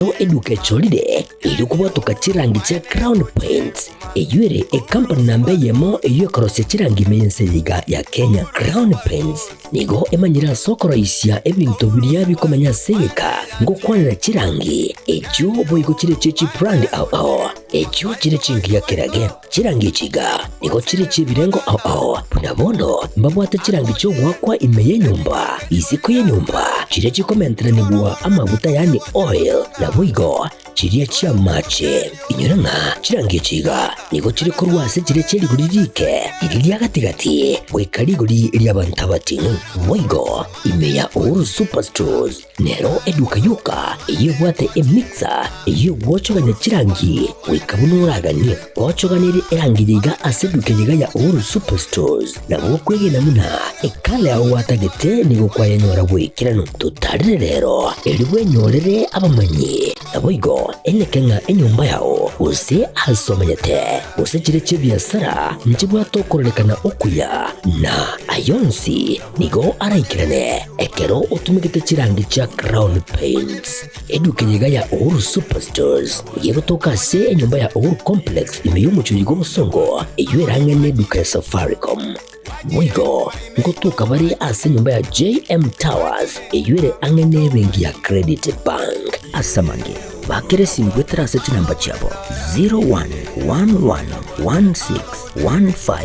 Nero eduka echorire erio kobwatoka chirangi chia Crown Paints, eyio ere ekampani namba eyemo eyio ekorosia chirangi ime y'ense eye iga ya Kenya. Crown Paints nigo emanyire ase okoroisia ebinto biria bikomenya ase egeka ngokwanera chirangi echio boigo chire chie chibrand ao ao echio chire chingiya kerage. Chirangi echi iga nigo chire chi'ebirengo ao ao, buna bono mbabwate chirangi chi'ogoakwa ime y'enyomba, isiko y'enyomba, chiria chikomenteranigwa amaguta yaani oil, naboigo chiria chi'amache. Inyora ng'a chirangi echi iga nigo chire korwa ase chiria chie rigori riike, riria ria gati-gati, goika rigori ri'abanto abating'u. Boigo ime ya Uhuru Superstores Nero eduka yoka eyio ebwate emixer eyio egwochogania chirangi goika buna oraganie. Gwochoganirie erangi eye iga ase eduka eye iga ya Uhuru Superstores, nabo okwegena buna ekala yao gwatagete nigo kwayenyora boikeranu. Totarire rero erio bwenyorere abamanyi, naboigo eneke ng'a enyomba yao gose ase omenyete gose chire chi'ebiasara nchibwate okororekana okuya na ayonsi Nigo araikerane ekero otumegete chirangi chia Crown Paints. Eduka eye iga ya Uhuru Superstores nigo egotoka ase enyomba ya Uhuru Complex ime y'omochie oyo bw'obosongo eyio erang'ane eduka ya Safaricom. Boigo ngotoka bare ase enyomba ya JM Towers eyio ere ang'e n'ebenki ya Credit Bank. Ase amange, bakera esimi goetera ase chinamba chiabo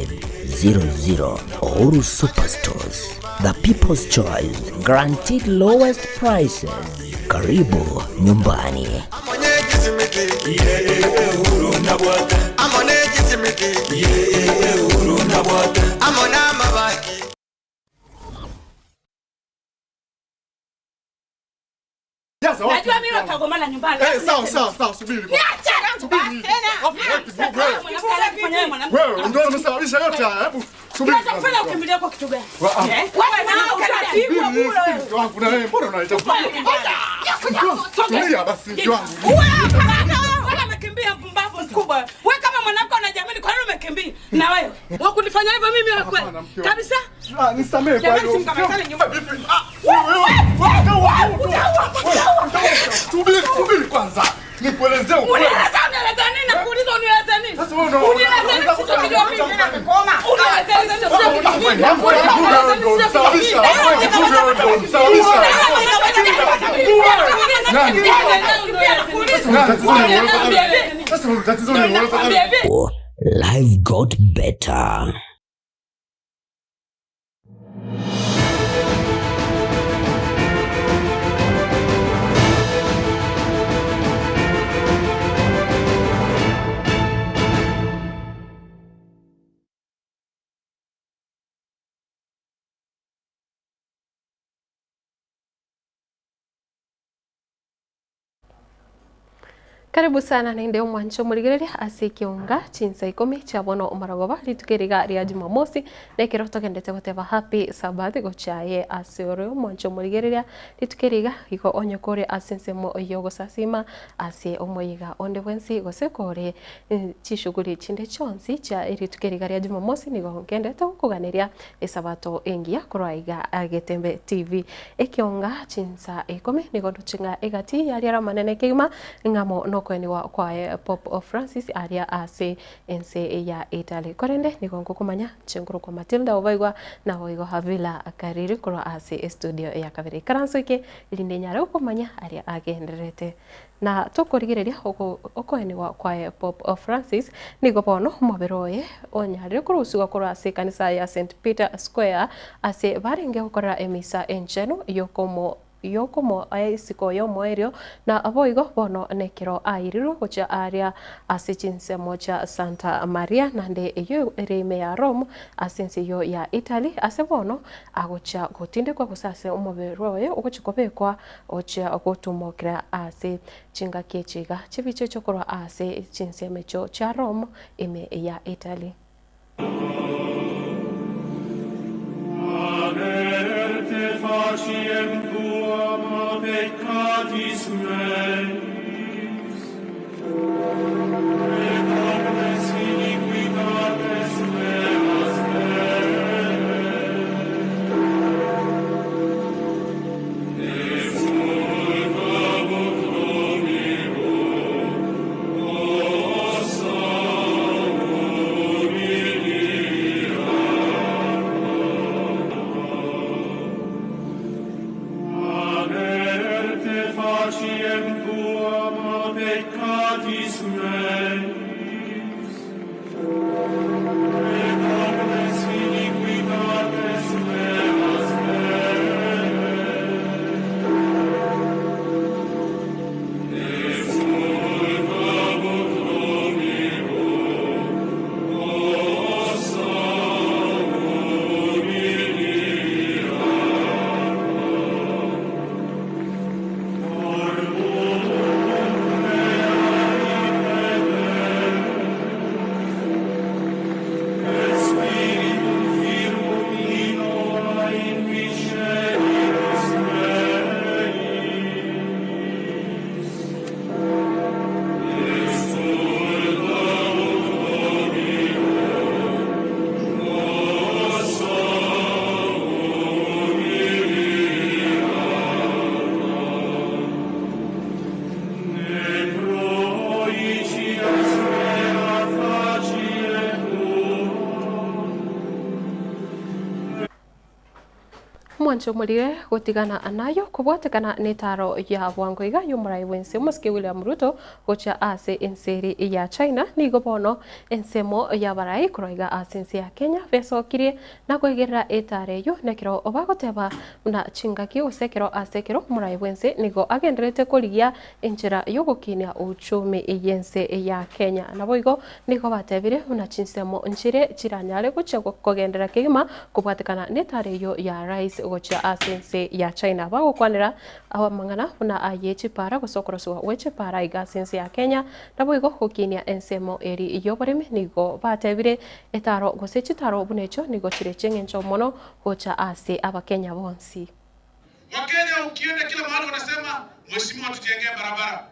0111161500. Uhuru Superstores, the people's choice, guaranteed lowest prices. Karibu nyumbani. Najua mimi utagombana nyumbani. Eh, sawa sawa sawa, subiri. Niache Subiri. tena. Afu, wewe, Mwanamke Wewe ndio umesababisha yote haya. Hebu subiri. Unachofanya ukimbilia kwa kitu gani? Wa- ah. Eh? Wewe na utapigwa Subiri, bure. subiri, mke wangu na wewe mbona unaleta Tulia basi mke wangu. Wewe hapana. Wewe amekimbia mpumbavu mkubwa. Wewe kama mwanamke unajiamini kwa nini umekimbia? Na wewe wewe kunifanya hivyo mimi wewe kweli? Hapana, mke wangu. Kabisa? Ah, nisamehe kwa Jamani, hiyo. simkamatane nyumba. Vipi? Ah, wewe, wewe, wewe, utaua, utaua. Subiri, subiri kwanza. Nikuelezee ukweli. Unieleza unieleza nini? Nakuuliza unieleza nini? Sasa wewe una- Unieleza nini? unaweza Sio mimi. Unieleza nini? Sio mimi. Wewe ndio umesababisha. Wewe ndio umesababisha. Sasa tatizo ni wewe. Life got better. Karibu sana naende omwancho omorigereria ase ekeonga chinsa ikomi chia bono omorogoba rituko eriga ria jumamosi na ekero togendete goteba happy sabbath gochia aye ase ore omwancho omorigereria rituko eriga igo onye kore ase ensemo yogosasima ase omoyiga onde bwensi gose kore chishughuli chinde chionsi chia rituko eriga ria jumamosi nigo ngendete gokoganeria esabato engiya korwa iga Getembe TV. Ekeonga chinsa ikomi nigo ndoche ng'a egati yaria amanene kegima ng'amo nokoenigwa kwaye Pope Francis aria ase ense ya Italy. Korende nigo ngokomanya nche nkorokwa Matilda Obaigwa naboigo Havila Kariri korwa ase estudio ya kabere. Ikaranso eke rinde nyare gokomanya aria agendererete. Na tokorigereria okoenigwa kwaye Pope Francis nigo bono omobere oye onyarire korusigwa korwa ase ekanisa ya St Peter Square ase barenge gokorera emisa enchenu yokomo yokomo isiko yomoerio na boigo bono nekero airirwe gochia aria ase chinsemo chia Santa Maria nande eyo ere ime ya Rome ase ense eyo ya Italy ase bono agochia gotindekwa gose ase omobere oye ogochia kobekwa ochia gotumokera ase chingaki echi iga chibicha echio korwa ase chinsemo echio chia Rome ime ya Italy. Averte faciem tuam a peccatis meis, et omnes iniquitates meas leve. Exulta ut Domino. tuam a peccatis meis, et omnes iniquitates meas bene. Exulta ut Domino, o Et spiritum firmum innova in visceribus meis. Exulta ut Domino, o Ne proicias mea facie tua. Mwancho omorire gotigana anayo kobwatekana na etaro ya bwango iga ya omorai bwense omosike William Ruto gochia ase enseri ya China nigo bono ensemo ya barai korwa iga ase ense ya Kenya besokirie na koigerera etaro eywo nekero bagoteba buna chingaki gose ekero ase ekero omorai bwense nigo agenderete korigia enchera yogokinia uchumi yense ya Kenya. Nabo igo nigo batebire buna chinsemo nchire chiranyare gochia kogendera kegima kobwatekana na etaro eywo ya rais gochia ase ense ya China. Bagokwanera amang'ana buna aye chipara gose okorosiwa gwe chipara iga ase ense ya Kenya nabo igo gokinia ensemo eri yoboremi nigo batebire etaro gose chitaro buna echio nigo chire chieng'encho mono gocha ase abakenya bonsi. Wakenya ukienda kila mahali wanasema mheshimiwa tujengee barabara,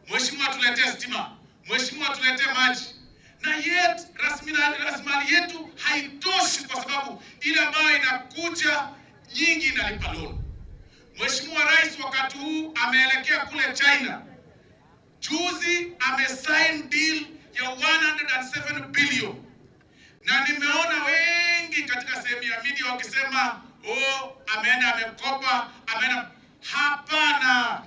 mheshimiwa tuletee stima, mheshimiwa tuletee maji, na yet rasilimali yetu haitoshi, kwa sababu ile ambayo inakuja nyingi inalipa loan. Mheshimiwa Rais wakati huu ameelekea kule China, juzi amesign deal ya 107 billion na nimeona wengi katika sehemu ya media wakisema oh, ameenda amekopa, ameenda. Hapana.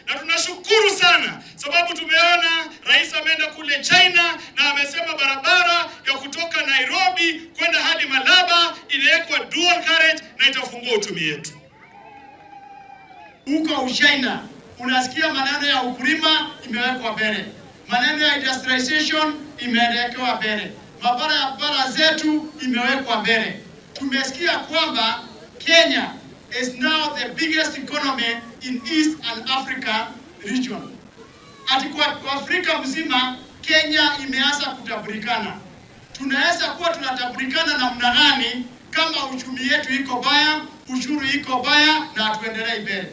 Na tunashukuru sana sababu tumeona rais ameenda kule China na amesema barabara ya kutoka Nairobi kwenda hadi Malaba inawekwa dual carriage na itafungua uchumi yetu. Huko Uchina unasikia maneno ya ukulima imewekwa mbele, maneno ya industrialization imewekwa mbele, mabarabara zetu imewekwa mbele. Tumesikia kwamba Kenya is now the biggest economy in East and Africa region. Ati kwa Afrika mzima Kenya imeanza kutambulikana. Tunaweza kuwa tunatambulikana namna gani kama uchumi yetu iko baya, ushuru iko baya na hatuendelei mbele?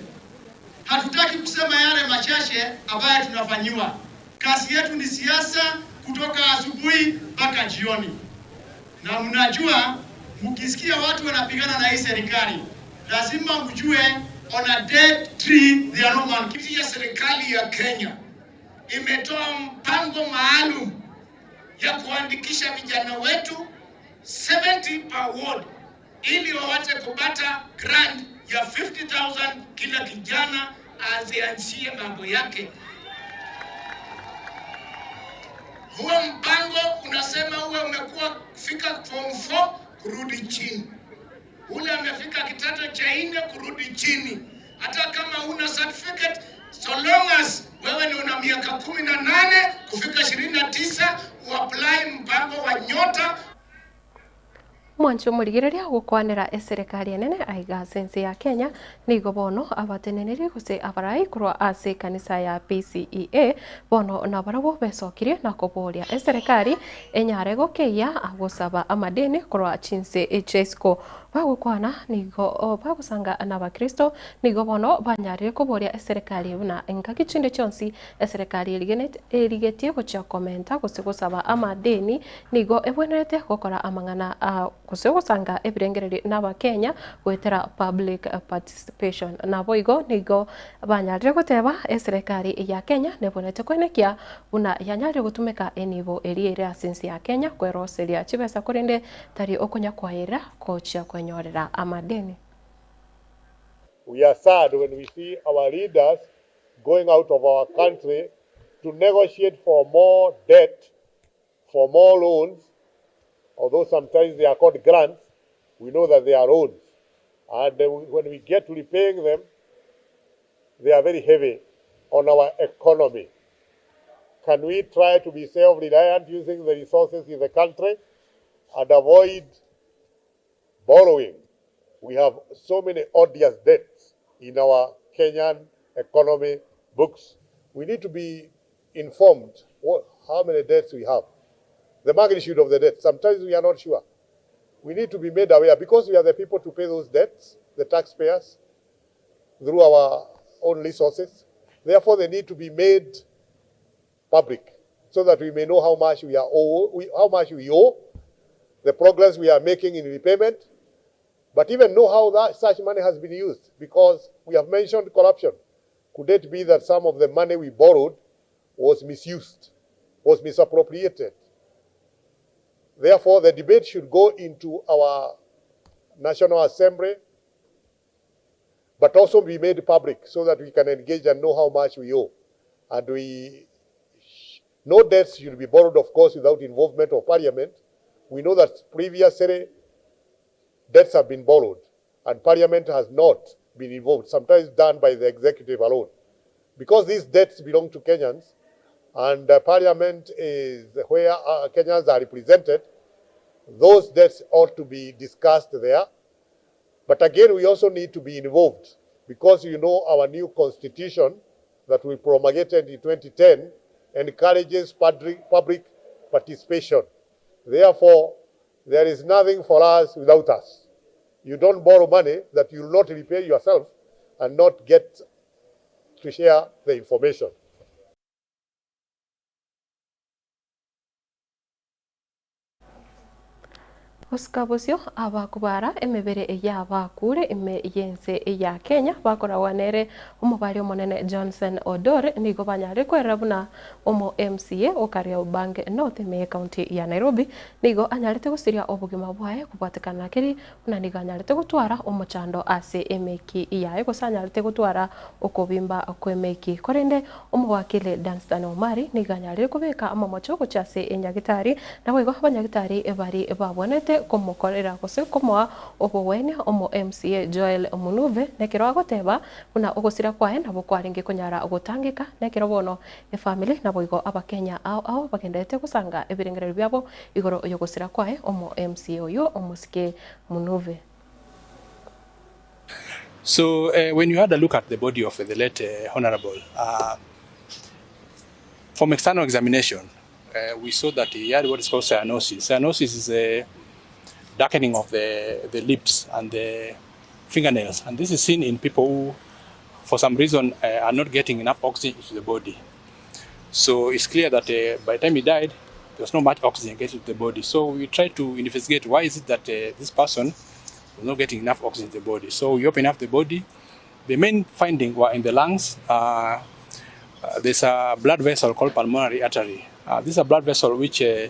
Hatutaki kusema yale machache ambayo tunafanyiwa. Kazi yetu ni siasa kutoka asubuhi mpaka jioni, na mnajua, mkisikia watu wanapigana na hii serikali lazima mjue on a dead tree there are no monkeys. Ya serikali ya Kenya imetoa mpango maalum ya kuandikisha vijana wetu 70 per ward ili waweze kupata grant ya 50,000 kila kijana azianzie mambo yake. Huo mpango unasema uwe umekuwa kufika form 4 kurudi chini, ule amefika kidato cha nne kurudi chini, hata kama una certificate, so long as wewe ni una miaka 18 kufika 29 uapply mpango wa Nyota. Mwancho omorigereria gokwanera eserekari enene aiga ase ense ya Kenya nigo bono abateneneri gose abarai korwa ase ekanisa ya PCEA bono nabarabwo besokirie na koboria eserekari enyare gokeia agosaba amadeni korwa chinse echesco bagokwana nigo bagosanga na abakristo nigo bono banyarire koboria eserekari buna engaki chinde chionsi eserekari erigetie gochia komenta gose gosaba amadeni nigo ebwenerete gokora amang'ana gose gosanga ebirengereri n'abakenya gwetera public participation nabo igo nigo banyarire goteba eserekari ya Kenya nebonete kwenekia buna yanyarire gotumeka enibo eri ere ase ense ya Kenya kweroseria chibesa korende tari okonya kwaera kochia kwenyorera amadeni. We are sad when we see our leaders going out of our country to negotiate for more debt, for more loans, although sometimes they are called grants, we know that they are loans. And when we get to repaying them, they are very heavy on our economy. Can we try to be self-reliant using the resources in the country and avoid borrowing? We have so many odious debts in our Kenyan economy books. We need to be informed what, how many debts we have, the magnitude of the debt. Sometimes we are not sure. We need to be made aware because we are the people to pay those debts, the taxpayers, through our own resources. Therefore, they need to be made public so that we may know how much we are owe, we, how much we owe, the progress we are making in repayment, but even know how that such money has been used because we have mentioned corruption. Could it be that some of the money we borrowed was misused, was misappropriated? Therefore, the debate should go into our National Assembly, but also be made public so that we can engage and know how much we owe. And we, no debts should be borrowed, of course, without involvement of Parliament. We know that previously debts have been borrowed and Parliament has not been involved, sometimes done by the executive alone. Because these debts belong to Kenyans and Parliament is where Kenyans are represented, those debts ought to be discussed there. But again, we also need to be involved because you know our new constitution that we promulgated in 2010 encourages public, public participation. Therefore, there is nothing for us without us. You don't borrow money that you will not repay yourself and not get to share the information. Gosika bosio abakobara emebere y'abakure ime y'ense ya Kenya bakoragwa nere omobari omonene Johnson Odor nigo banyarire kwerera buna omo MCA o Kariobangi North ime y'ecounty ya Nairobi nigo anyarete gosiria obogima bwaye kobwatekana keri buna nigo anyarete gotwara omochando ase emeki yaye gose anyarete gotwara okobimba kw'emeki. Korende omowakili Danstan Omari nigo anyarire kobeka amamocho gochia ase enyagitari naboigo abanyagitari bari babwanete komokorera gose komoa obogwenia omo MCA Joel Munuve nekero agoteba buna ogosira kwaye nabo kwarenge konyara gotangeka nekero bono efamiri naboigo abakenya ao ao bagenderete gosanga ebirengererio biabo igoro yogosira kwaye omo MCA oywo omosike Munuve. So uh, when you had a look at the body of the late uh, Honorable, uh, from external examination, uh, we saw that he had what is called cyanosis. Cyanosis is a darkening of the, the lips and the fingernails. And this is seen in people who, for some reason, uh, are not getting enough oxygen to the body. So it's clear that uh, by the time he died, there was not much oxygen getting to the body. So we tried to investigate why is it that uh, this person was not getting enough oxygen to the body. So we opened up the body. The main finding were in the lungs. Uh, uh, there's a blood vessel called pulmonary artery. Uh, this is a blood vessel which uh,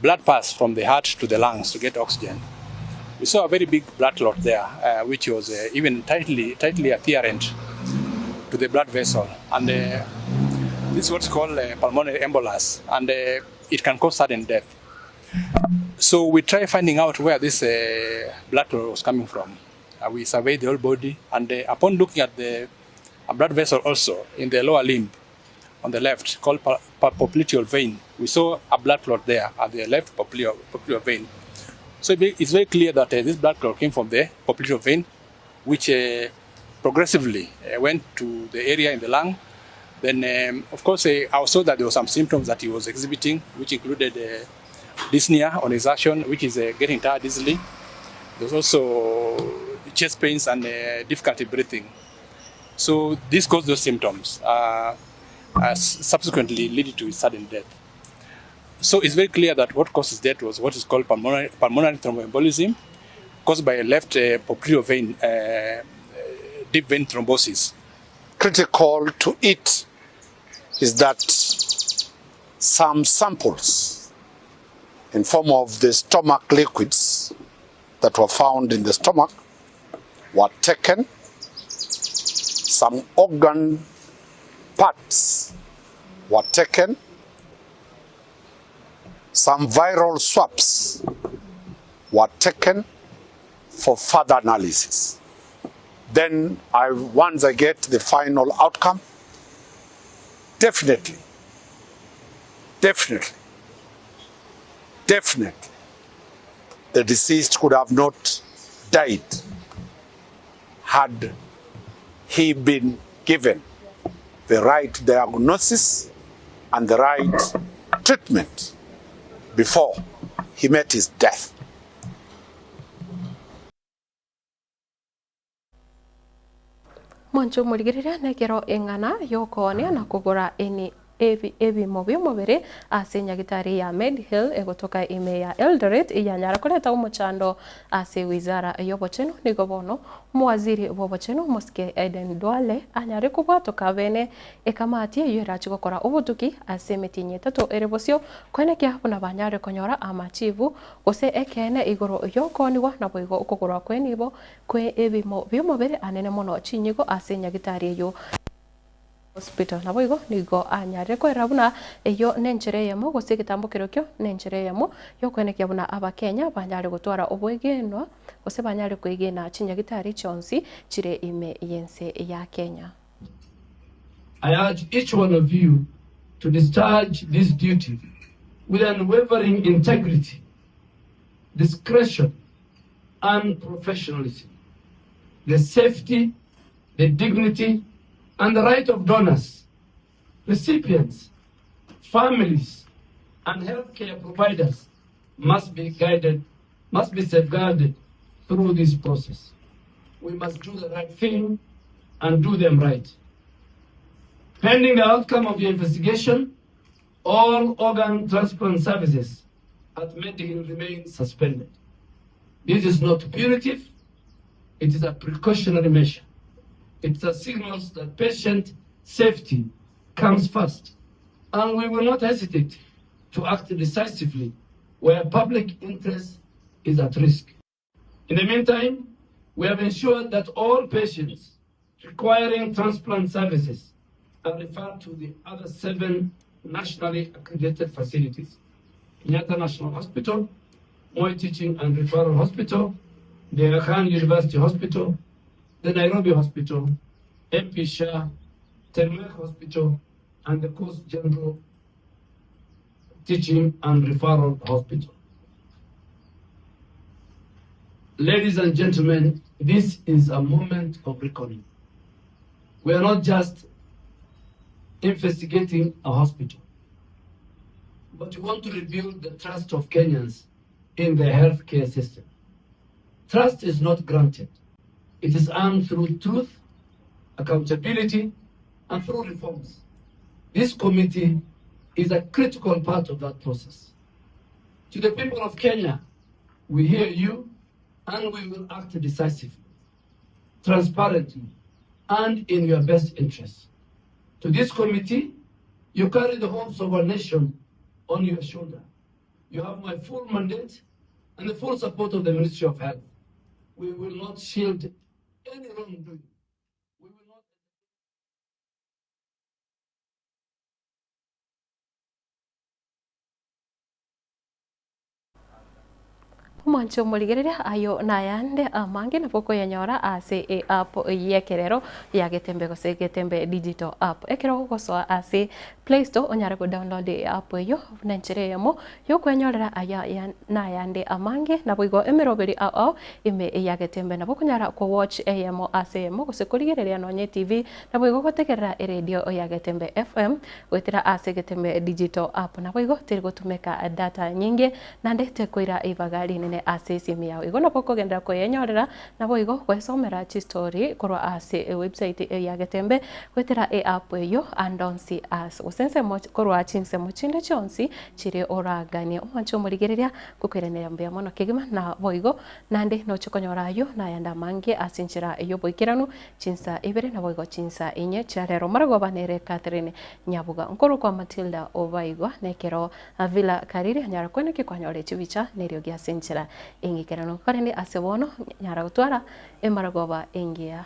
blood pass from the heart to the lungs to get oxygen. We saw a very big blood clot there, uh, which was uh, even tightly, tightly adherent to the blood vessel. And uh, this is what's called uh, pulmonary embolus, and uh, it can cause sudden death. So we try finding out where this uh, blood clot was coming from. Uh, we surveyed the whole body, and uh, upon looking at the blood vessel also in the lower limb on the left, called popliteal vein, we saw a blood clot there at the left popliteal, popliteal vein. So it's very clear that uh, this blood clot came from the popliteal vein, which uh, progressively uh, went to the area in the lung. Then, um, of course, uh, I saw that there were some symptoms that he was exhibiting, which included uh, dyspnea on exertion, which is uh, getting tired easily. There's also chest pains and uh, difficulty breathing. So this caused those symptoms, uh, uh, subsequently leading to his sudden death. So it's very clear that what causes death was what is called pulmonary, pulmonary thromboembolism, caused by a left uh, popliteal vein, uh, uh, deep vein thrombosis. Critical to it is that some samples in form of the stomach liquids that were found in the stomach were taken. Some organ parts were taken, some viral swabs were taken for further analysis. Then I, once I get the final outcome, definitely, definitely, definitely, the deceased could have not died had he been given the right diagnosis and the right treatment before he met his death. Mwanche omorigereria nekero eng'ana y'okoonia na kogora eni ebi ebimo bi'omobere ase enyagitari ya Mediheal egotoka ime ya Eldoret yanyara koreta omochando ase wizara y'obochenu. Nigo bono omowaziri bw'obochenu omosike Aden Duale anyare kobwatoka bene ekamati eyio erache gokora obotuki ase emetienyi etato ere bosio koenekia buna banyare konyora amachibu gose ekeene igoro y'okoonigwa naboigo okogorwa kw'enibo kwe ebimo bi'omobere anene mono chinyigo ase enyagitari eyio. Hospital. Naboigo nigo anyarire koerera buna eyio nenchera eyemo gose egetambo kerokio nenchera eyemo y'okoenekia buna Abakenya banyare gotwara obwegenwa gose banyare kwegena chinyagitari chionsi chire ime y'ense ya Kenya. I urge each one of you to discharge this duty with unwavering integrity, discretion, and professionalism. The safety, the dignity, and the right of donors, recipients, families, and healthcare providers must be guided, must be safeguarded through this process. We must do the right thing and do them right. Pending the outcome of the investigation, all organ transplant services at Medihill remain suspended. This is not punitive, it is a precautionary measure. It signals that patient safety comes first, and we will not hesitate to act decisively where public interest is at risk. In the meantime, we have ensured that all patients requiring transplant services are referred to the other 7 nationally accredited facilities: Kenyatta National Hospital, Moi Teaching and Referral Hospital, the Aga Khan University Hospital, the Nairobi Hospital, MP Shah, Tenwek Hospital, and the Coast General Teaching and Referral Hospital. Ladies and gentlemen, this is a moment of reckoning. We are not just investigating a hospital, but we want to rebuild the trust of Kenyans in the healthcare system. Trust is not granted. It is earned through truth, accountability, and through reforms. This committee is a critical part of that process. To the people of Kenya, we hear you and we will act decisively, transparently, and in your best interest. To this committee, you carry the hopes of our nation on your shoulder. You have my full mandate and the full support of the Ministry of Health. We will not shield any wrongdoing. We will not. Omwanche omorigereria ayo nayande amange nabo okoyanyora ase eapp y'ekerero ya Getembe gose Getembe Digital App. Ekero ogosoa ase Play Store onyare go download eapp eyio buna enchera eyemo yokwenyorera aya nayande amange naboigo emeroberi ao ao ime ya Getembe nabo okonyara ko watch eyemo ase eyemo gose korigereria nonye etv naboigo gotegerera eredio ya Getembe FM goetera ase Getembe Digital App naboigo teri gotumeka data nyinge Naende tekoira ibaga rinene ase esimi yao. Igo nabo okogenderera koyenyorera, naboigo gwesomera chistori korwa ase ewebsite ya Getembe goetera eapp eyio ande onsi ase gose ensemo korwa chinsemo chinde chionsi chiria oraganie. Omwanche omorigereria ngokoiraneria mbuya mono kegima naboigo naende noche konyora ayio nayande amange ase enchera y'oboikeranu chinsa ibere naboigo chinsa inye chia rero. Maragoba nere Catherine Nyabuga nkorokwa Matilda Obaigwa nekero Avila Kariri anyara kweneki kwanyora echibicha neriogi ase enchera eng'ikeranu, korende ase bono nyara gotwara emaragoba engiya.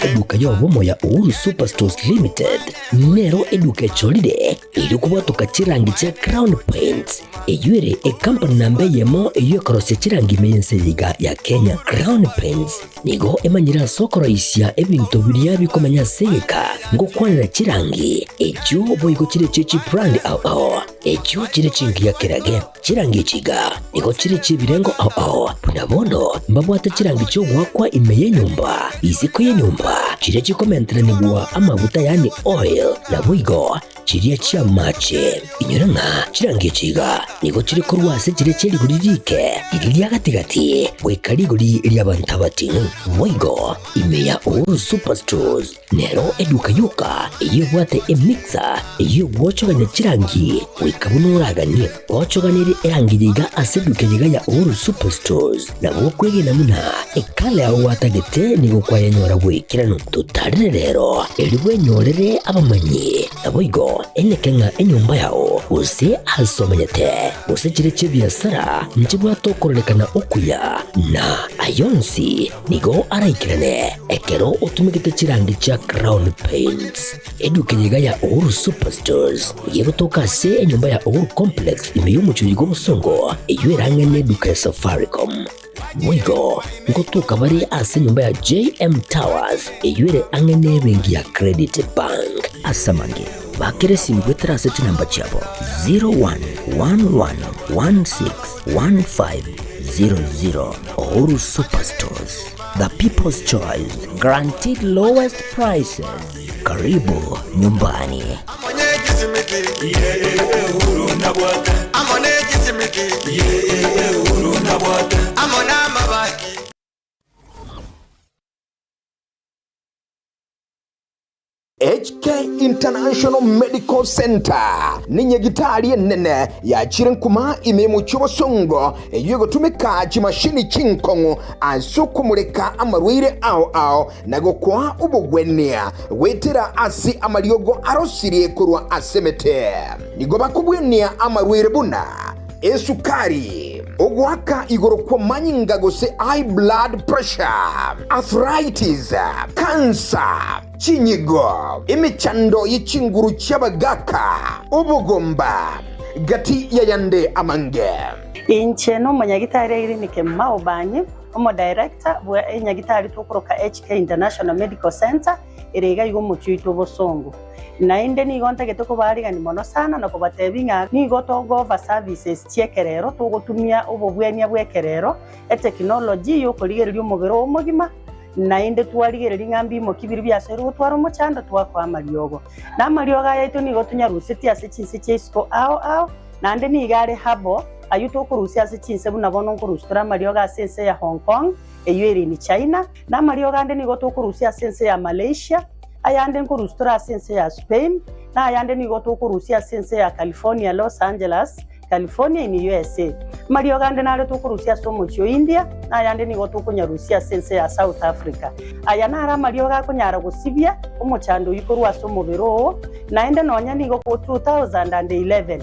Eduka y'obomo ya Uhuru Superstores Limited nero eduka echorire erio kobwatoka chirangi chia Crown Paints eyio ere ekampani namba eyemo eyio ekorosia chirangi ime y'ense eye iga ya Kenya. Crown Paints nigo emanyire ase okoroisia ebinto biria bikomenya ase egeka ngokwanera chirangi echio boigo chire chie chibrand ao ao echio chire chingiya kerage. Chirangi echi iga nigo chire chi'ebirengo ao ao, buna bono mbabwate chirangi chi'ogoakwa ime y'enyomba, isiko y'enyomba, chiria chikomenteranigwa amaguta yaani oil, naboigo chiria chi'amache. Inyora ng'a chirangi echi iga nigo chire korwa ase chiria chie rigori riike, riria ria gati-gati, goika rigori ri'abanto abating'u. Boigo ime ya Uhuru Superstores Nero eduka yoka eyio ebwate emixer eyio egwochogania chirangi goika buna oraganie. Gochoganerie erangi yaiga ase eduka eyeiga ya Uhuru Superstores nabo okwegena buna ekala yao gwatagete nigo kwayenyora bw'ekeranu. Totarere rero erio bwenyorere abamanyi naboigo eneke ng'a enyomba yao gose ase omenyete gose chire chi'ebiasara nchibwate okororekana okuya na ayonsi Nigo araikerane ekero otumegete chirangi chia Crown Paints. Eduka eye iga ya Uhuru Superstores nigo egotoka ase enyomba ya Uhuru Complex ime y'omochie oyo bw'obosongo eyio erang'ane eduka ya Safaricom. Boigo ngotoka bare ase enyomba ya JM Towers eyio ere ang'e n'ebenki ya Credit Bank. Ase amange, bakera esimi goetera ase chinamba chiabo 0111161500. Uhuru Superstores, the people's choice, guaranteed lowest prices. Karibu nyumbani. HK International Medical Centre nenyagitari enene yachire nkuma ime y'omochie obosongo eyio egotumeka chimashini chinkong'u ase okomureka amarwaire ao ao na gokoa obogwenia goetera ase amariogo arosirie korwa ase emete. Nigo bakobwenia amarwaire buna esukari, ogoaka igoro kw'amanyinga gose high blood pressure, arthritis, cancer, Chinyigo, emechando ye chinguru chi'abagaaka, obogomba, gati y'ayande amange. Inche nomonyagitari Irene Kemuma Obanyi, omodirector bwa enyagitari tokoroka HK International Medical Centre ere iga iga omochie oito obosongo. Naende nigo ntagete kobaarigania mono sana na kobatebia ng'a nigo togo-offer services chi'ekerero togotumia obobwenia bw'ekerero, etechnology y'okorigereria omobere oo omogima, Naende twarigereria ng'a mbimoki biria biasoirwe gotwara omochando, twakoa amariogo. Na amariogo aya aito nigo tonyarusetie ase chinse chia isiko ao ao, naende nigo are herbal, ayio tokorusia ase chinse buna bono nkorusia tore amariogo ase ense ya Hong Kong, eyio ere in China, na amariogo ande nigo tokorusia ase ense ya Malaysia, ayande nkorusia tore ase ense ya Spain, na ayande nigo tokorusia ase ense ya California, Los Angeles, California in USA. Amariogo ande nare tokorusia ase omochie o India, na ayande nigo tokonyarusia ase ense ya South Africa. Aya naro amariogo akonyara gosibia omochando oyio korwa ase omobere oo, naende nonya nigo 2011.